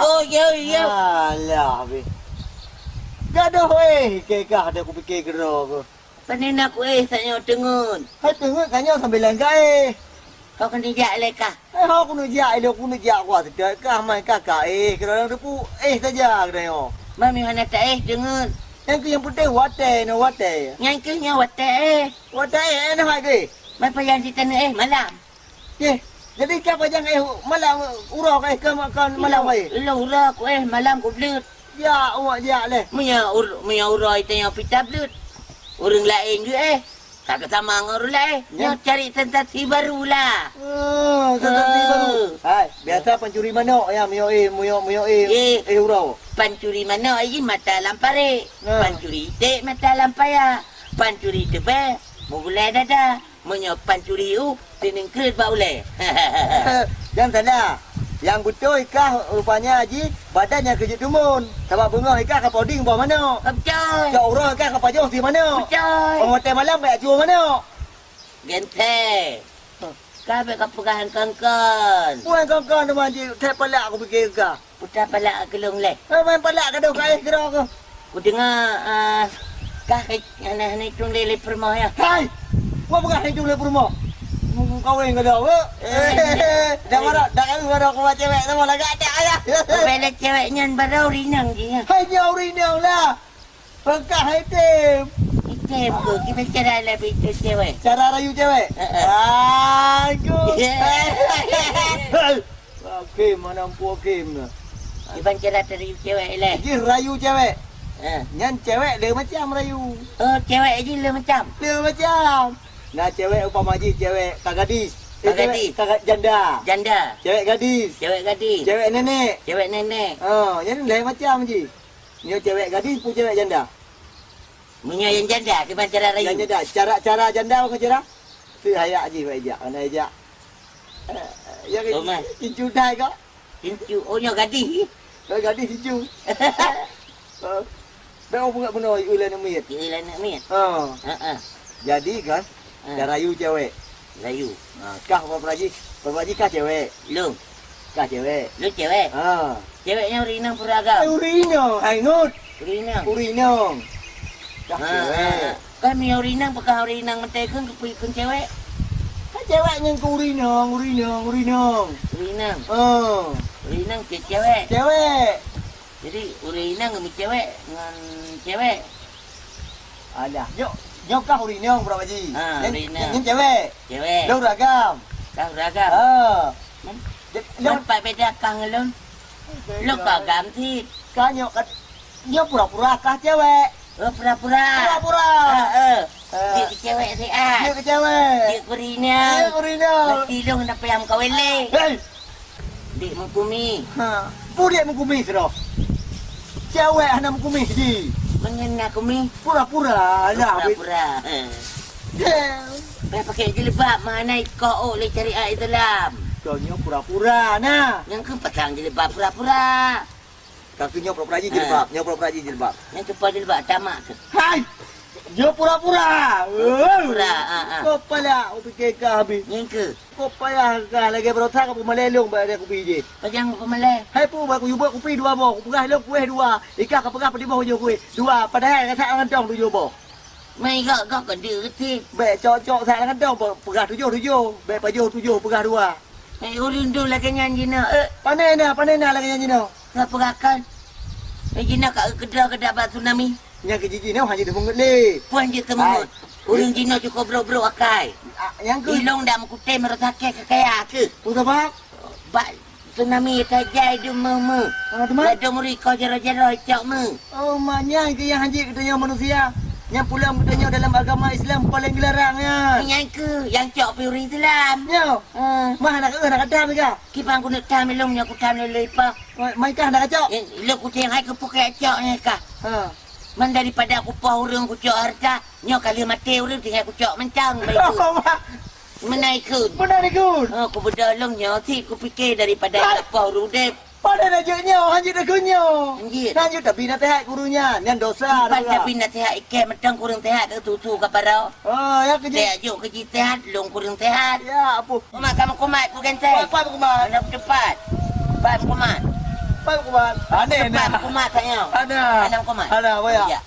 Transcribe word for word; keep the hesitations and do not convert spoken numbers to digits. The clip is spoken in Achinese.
Oh, ya, ya. Alah, weh. Gadoh, weh, kekah dah kupikir keudroe ku. Pane na kuéh tanyoe teungeut. Hai teungeut tanyoe sambilan gaéh. Ho keuneuk jak lé kah? Eh, ho keuneuk jak, ilôn keuneuk jak kuat seutôt kah, mai kah ka éh, keudroe nyang teupeu éh saja keudroe nyoe. Mami hana taéh teungeut. Nyang keuh nyang peunteng watèe nyoe, watèe. Nyang keuh nyoe watèe éh. Watèe éh, eh, na hai keuh. Mai pajan siteungoh éh malam. Yeh, jadi ka pajan éh malam, uroe ka éh, ka, ka malam ka éh? Ilôn uroe ku éh, malam ku bleuet. Jak, awak jak lé. Meunyoe ur-, meunyoe uroe tanyoe pih tableuet, ureueng laén geuéh, ka geutamong ngon ureueng laén. Ya. Nyoe cari sensasi baru lah. Oh, sensasi baru. Eh. Hai, biasa pancuri manok ya, meunyoe éh, meunyoe, meunyoe éh, eh, uroe. Pancuri manok jih mata lam parék. Nah. Pancuri iték mata lam paya. Pancuri teubèe meugulèe dada. Meunyoe pancuri u, sining kreuet bak ulèe. Jangan salah. Nyang beutôi kah rupanya jih badan nyang keu jeuet tumbon. Sabab beungoh ikah ka poding boh manok. Beutôi. Cok uroe ikah ka pajoh sie manok. Beutôi. Óh watèe malam ka jak cuwoe manok. Genteng. Ka bèk ka peugah kon-kon. Peue kon-kon teuma jih, thèe palak kupike kah. Putra palak keu lôn lé. Eh, main palak gadoh ka éh keudroe ku. Kudeungoe, ah, kah hana, hana itong lé, lé peurumoh ya. Hai! Kau peugah hana itong lé peurumoh? Meukawen gadoh, eh? Eh, dah marah, dah kawin gadoh keu cewek sama lagak tak ya? Bela cewek nyan baru rinang je ya. Hai, nyoe rinang lah. Pengkah item. Item ke? Kita cara lah itu cewek. Cara rayu cewek? Heeh. Aku. Oke, mana empu oke na. Iban cara rayu cewek lah. Jih rayu cewek. Eh. Nyan cewek le macam rayu. Oh, cewek jih le macam. Le macam. Nah, cewek umpama jih cewek ka gadis. Eh, ka gadis. Cewek ka ga-, janda. Janda. Cewek gadis. Cewek gadis. Cewek nenek. Cewek nenek. Oh, jadi le macam jih. Nyoe cewek gadis pun cewek janda. Meunyoe nyang janda, kiban cara rayu? Nyang janda, cara, cara janda bagaimana cara? Tu hayak jih, wak ijak, mana ijak. Eh, yang oh, mai. Incu dai kak. Incu, oh, nyoe gadis. Oh, gadis incu. Oh. Dah orang buka bunuh, iu lah nak miet. Iu lah nak miet. Ha. Ha, ha. Jadi kan, ha. Dah rayu cewek. Rayu. Ha, kah Pak Praji, Pak Praji kah cewek? Lôn. Kah cewek? Lôn cewek. Ha. Cewek nyan ureueng inong peuragam. Eh, ureueng inong, hai ngut. Ureueng inong. Ureueng inong. Kah cewek. Ha, ha. Kan mi ureueng inong, peugah ureueng inong meuteukheun keu, keu cewek? Kan cewek nyan keu ureueng inong, ureueng inong, ureueng inong. Ureueng inong. Ha. Ureueng inong keu cewek. Cewek. Jadi, ureueng inong ngon cewek, ngon cewek. Alah, nyoe, nyoe kah ureueng inong, Pak Haji? Ha, nyan, ureueng inong. Nyan cewek. Cewek. Lôn ureueng agam. Kah ureueng agam? Ha. Hmm. Jad-, lôn. Nampak beda kah ngon lôn? Beda. Lôn kah agam cit. Kah nyoe kat-, nyoe pura-pura kah cewek? Oh, pura-pura. Pura-pura. Ha, eh. Ha. Jeuet keu cewek siat. Jeuet keu cewek. Jeuet keu ureueng inong. Jeuet keu ureueng inong. Berarti lôn hana payah meukawen lé. Hei! Dek meukumih. Ha. Peue dek meukumih sidroe? Cewek hana meukumih jih. Meunyoe na kumih? Pura-pura lah. Pura-pura. He. Bèk pakai jilbab, mana ikoh ôk lé syariat Islam. Kau nyoe pura-pura na. Nyang keu pasang jilbab pura-pura. Kaki nyoe pura-pura jih jilbab, ha. Nyoe pura-pura jih jilbab. Nyang teupeu jilbab tamak keuh. Hai! Nyoe pura-pura. Pura-pura, ha, ha. Kau palak, kau pikir ka habéh. Nyang keuh. Kau payah ka lagèe baroesa ka peumalèe lôn bak kupi jih. Pajan peumalèe? Hai pu, bak kuyue buet kupi dua boh, kupeugah lôn kuéh dua. Ikah ka peugah padum boh kuyue kuéh dua, padahai ka sak kantong tujoh boh. Mai gok-gok keu deuh cit. Bèk cok-cok sak lam kantong, pe-, peugah tujoh-tujoh. Bèk pajoh tujoh, peugah dua. Hai, ureueng dum lagèe nyan jinoe, eh. Pane na, pane na lagèe nyan jinoe. Ka peugah kon. Eh, jinoe ka keudroe keudak bak tsunami. Nyang keu jinoe hana jeuet teumeungeut lé. Peue hana jeuet teumeungeut? Hai. Ureueng jinoe cukôp brok-brok akai. Ah, nyang keu ilôn dak meukutem rot sakét keu kaya keuh. Peue sabab? Bak tsunami tajai dum meu-meu. Ah, teuma? Ladôm ureueng ikoh jaroe-jaroe cok meu. Oh, mak nyan keuh nyang hanjeuet geutanyoe manusia. Nyang pulang geutanyoe dalam agama Islam paleng geularang nyan. Nyan keuh nyang cok pih ureueng Islam. Nyo. Ah. Mah aneuk keuh aneuk Adam ka. Kiban keuneuk tam ilôn nyoe kutam lé lipah. Mai, mai kah aneuk kacok? Ilôn kutem hai keupeue kacok nyan kah. Ha. Man daripada kupoh ureueng kucok hareuta, nyoe ka lheueh maté ureueng tinggai kucok mantong baik tu. Oh, mak. Meunan ikheun. Meunan ikheun. Ha, kubeudôh lôn nyoe cit kupike daripada hai. Kupoh ureueng udép. Padahai na jeuet nyoe, hanjeuet takheun nyoe. Hanjeuet. Na jeuet tabi naseuhat guru nyan, nyan dosa. Iban tabi naseuhat ikèe mantong kureueng seuhat tu, tu ka parau. Oh, ya keu jih. Teuh jok keu jih seuhat, lôn kureueng seuhat. Ya, apuh. Kumat kamoe kumat, ku genteng. Apa kumat? Mana tempat? Apa kumat? Pai kumat. Aneh nah. Kumat sayang. Ada. Anam kumat. Ada, boya. Ya.